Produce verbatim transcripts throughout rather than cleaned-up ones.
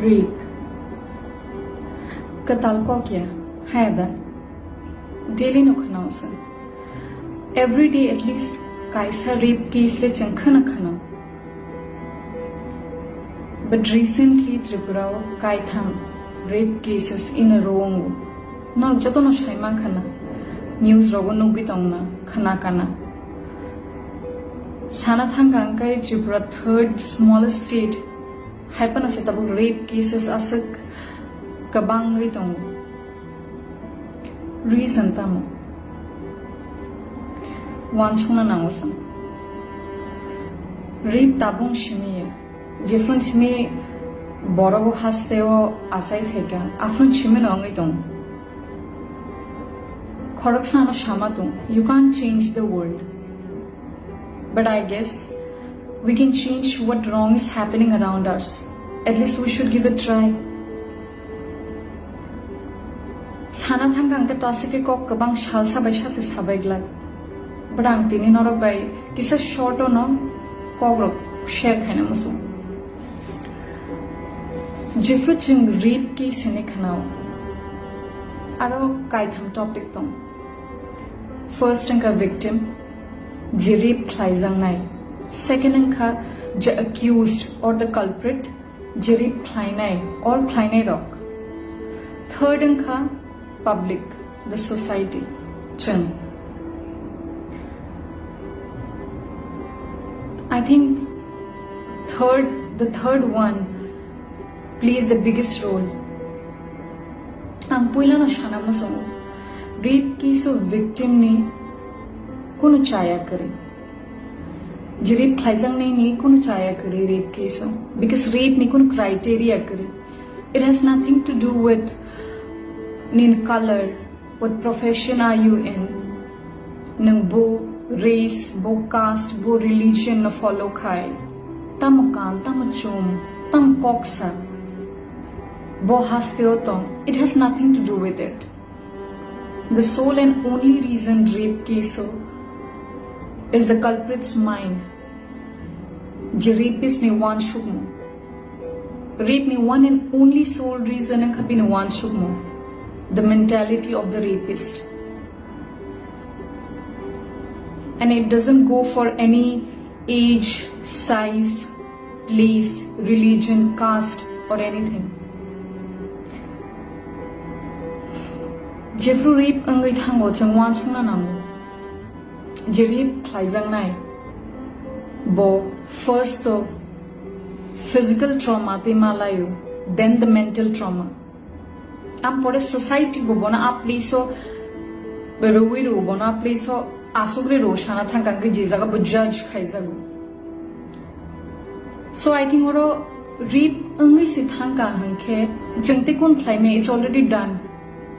Rape. Kwtal kok ya, haya da? Daily no khwnao sa. Every day at least kaisa rape case le chwng khwna khwna. But recently Tripura o kaitham rape cases in a row wngo. Norok jotono sai mankha na, news rogo nugwi tongna, khwna kana. Sana thangkha hwnkhe Tripura third smallest state, hai phano se tabuk rape cases aswk kwbangwi tongo. Reason tamo? Uansukna nango chwng. Rape tabung simi ya. Jephru simi borok o haste o achai phaikha, aphru simi no wngwi tongo. Khoroksa ano sama tong, you can't change the world. But I guess we can change what wrong is happening around us. At least we should give a try. Sana thangkha hwnkhe to aswk khe kok kwbang salsa bai sachi sabai glak. But ang tini norok bai kisa short ono kok rok share khaina muchung. Jephru chwng rape case hinwi khwnao, aro kaitham topic tong. First wngkha victim, je rape khlaijaknai. Second wngkha je accused or the culprit, je rape khlainai or khlainai rok. Third wngkha public, the society, chwng. I think third, the third one plays the biggest role. Ang puilano sana muchungo, rape case o victim ni kunu chaya kwrwi. Je rape khlaijaknai ni kunu chaya kwrwi rape case o, because rape ni kunu criteria kwrwi. It has nothing to do with nini color, what profession are you in, nwng bo race, bo caste, bo religion no follow khai, tamo kan, tamo chum, tamo kok sa, bo haste o tong. It has nothing to do with it. The sole and only reason rape case o is the culprit's mind. Je rapist ni uansukmung. Rape ni one and only sole reason wngkha bini uansukmung. The mentality of the rapist. And it doesn't go for any age, size, place, religion, caste or anything. Jephru rape wngwi thango, chwng uansukna nango. Je rape khlaijaknai, bo first o physical trauma tei malaio, then the mental trauma. Am pore society bo bono a place o rwui rw, bono a place o asugri rw sana thangkha hwnkhe je jaga bo judge khaijago. So I think oro rape wngwi se thangkha hwnkhe chwng tei kun khlaimai, it's already done.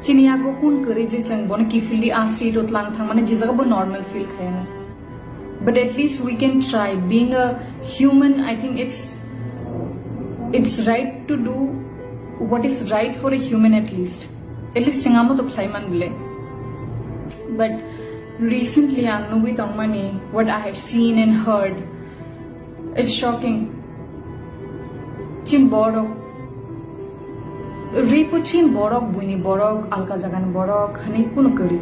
Chini yago kun kwrwi je chwng bono kiphilwi a street o tlang thangmani je jaga bo normal feel khayana. But at least we can try. Being a human, I think it's it's right to do what is right for a human at least. At least chwng amo to khlai man bile. But recently ang nugwi tongmani, what I have seen and heard, it's shocking. Chin borok, rape o chin borok, buini borok, alka jagani borok, hani kunu kwrwi.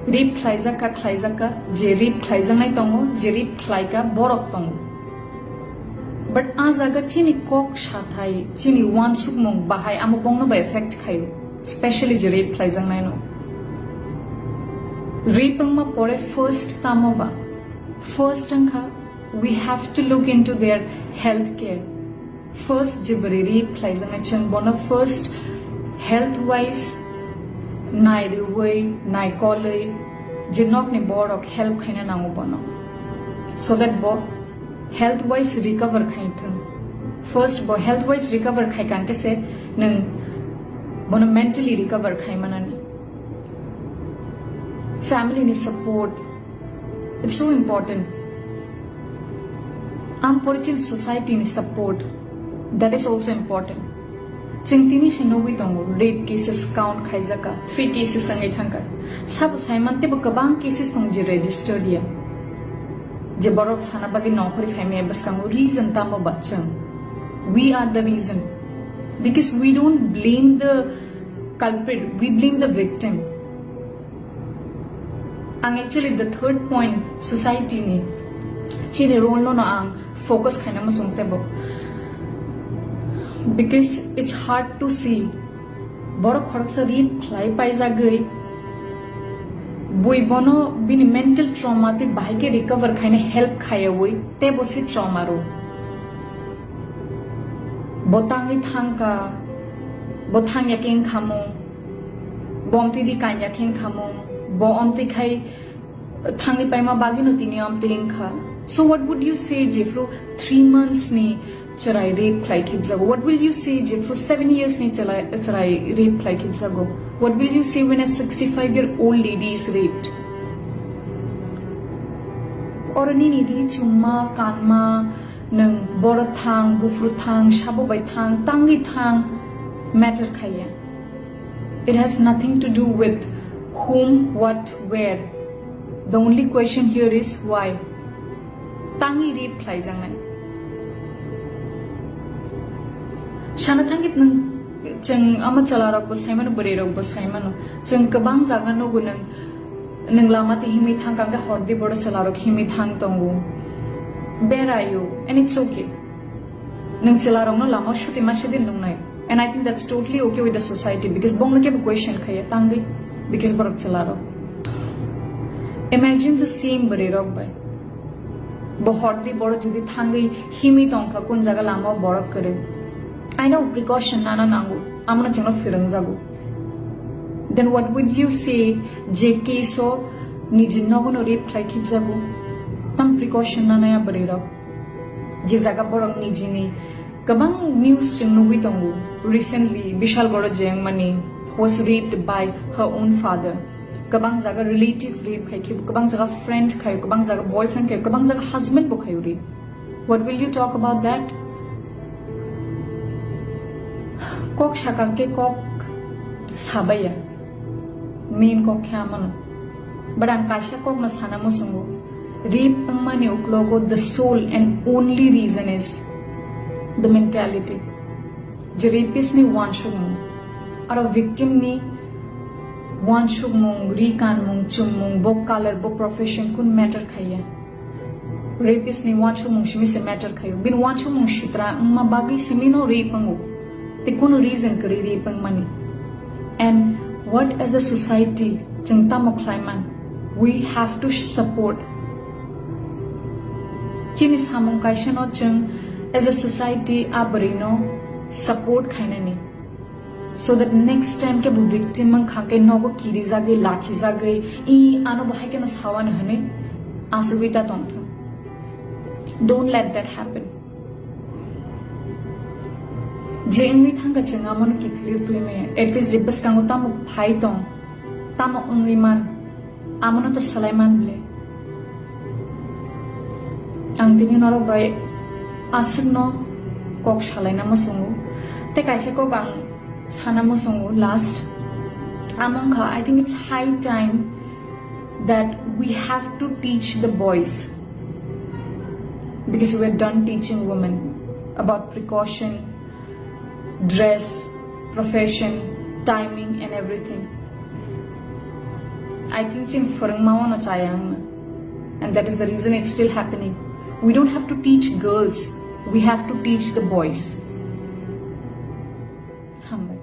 Rape khlaijak kha, khlaijak kha, je rape khlaijaknai tongo, je rape khlaika borok tongo. But a jaga chini kok sathai, chini uansukmung bahai amo bongno bai affect khaio, specially je rape khlaijaknaino. Rape wngma pore first tamo ba? First wngkha, we have to look into their health care. First je bwrwi rape khlaijaknai chwng bono first health wise nai rwui, nai kolwi je nokni borok help khaina nango bono, so that bo health wise recover khai thung. First bo health wise recover khai kang khe se nwng bono mentally recover khai manani. Family ni support, it's so important. Ang pore chini society ni support, that is also important. Chwng tini se nugwi tongo, rape cases count khaijaka, three cases wngwi thangkha. Sabo saiman teibo kwbang cases tong je registered ya. Je borok sana bagwi nongkhorwi phaimaya bwskango reason tamo ba chwng. We are the reason. Because we don't blame the culprit, we blame the victim. Ang actually the third point, society ni chini role no no ang focus khaina muchung tebo. Because it's hard to see borok khoroksa rape khlai paijagwi bui bono bini mental trauma tei bahai khe recover khaina help khaiyawi tebo se trauma ro. Bo tangwi thangkha, bo thangya khe wngkhamung, bo omtwi di kanya khe wngkhamung, bo omtwi khai thangwi paima bagwino tini omtwi wngkha. So what would you say jephru three months ni chwrai rape khlai khibjago? What will you say jephru seven years ni chwrai, chwrai rape khlai khibjago? What will you say when a sixty-five year old lady is raped? Oro nini ri chumma, kanma, nwng boro thang, buphuru thang, sabo bai thang, tangwi thang, matter khaiya. It has nothing to do with whom, what, where. The only question here is why. Tangwi rape khlaijaknai. Sana thangwi nwng chwng ama chwlarokbo saimano, bwrwirokbo saimano. Chwng kwbang jaga nugo nwng, nwng lama twi himwi thang kha, hwnkhe hordi boro chwlarok himwi thang tongo. Berayo, and it's okay. Nwng chwlarokno lama suti ma sidin nungnai. And I think that's totally okay with the society because bongno kebo question khaiya tangwi because borok chwlarok. Imagine the same bwrwirok bai. Bo hordi boro jodi thangwi himwi tongkha kun jaga lama borok kwrwi. I know precaution nana nango, amno chwngno phwrwngjago. Then what would you say je case o niji nogono rape khlai khibjago? Tam precaution nanaya bwrwirok. Je jaga borok nijini kwbang news chwng nugwi tongo. Recently, Bishalgarh o je wngmani was raped by her own father. Kwbang jaga relative rape khai khibo, kwbang jaga friend khai, kwbang jaga boyfriend khai, kwbang jaga husband bo khai rape. What will you talk about that? Kok sakang ke kok sabaya. Main kok khe amano. But ang kaisa kokno sana muchungo. Rape wngmani uklogo the sole and only reason is the mentality. Je rapist ni wansukmung. Aro victim ni wansukmung, ri kanmung, chummung, bo color, bo profession kun matter khaiya. Rapist ni wansukmung simi se matter khaio. Bini wansukmung sitra wngma bagwi simi no rape wngo. Tei kunu reason kwrwi rape wngmani. And what as a society chwng tamo khlaiman? We have to support. Chini samung kaisa no chwng as a society a bwrwi no support khainani. So that next time khe bo victim wngkha khe nogo kirijagwi, lachijagwi, "I ano bo hai kheno sawani," hwnwi asugwi ta tongthung. Don't let that happen. Je wngwi thangkha chwng amono kiphilwi twi maya. At least je bwskango tamo phai tong, tamo wngwi man, amono to salai man ble. Ang tini norok bai aswkno kok salaina muchungo. Tei kaisa kok ang sana muchungo last. Amo wngkha, I think it's high time that we have to teach the boys, because we are done teaching women about precaution, dress, profession, timing and everything. I think chini phwrwngma-o no chaya wngna. And that is the reason it's still happening. We don't have to teach girls, we have to teach the boys. Hambai.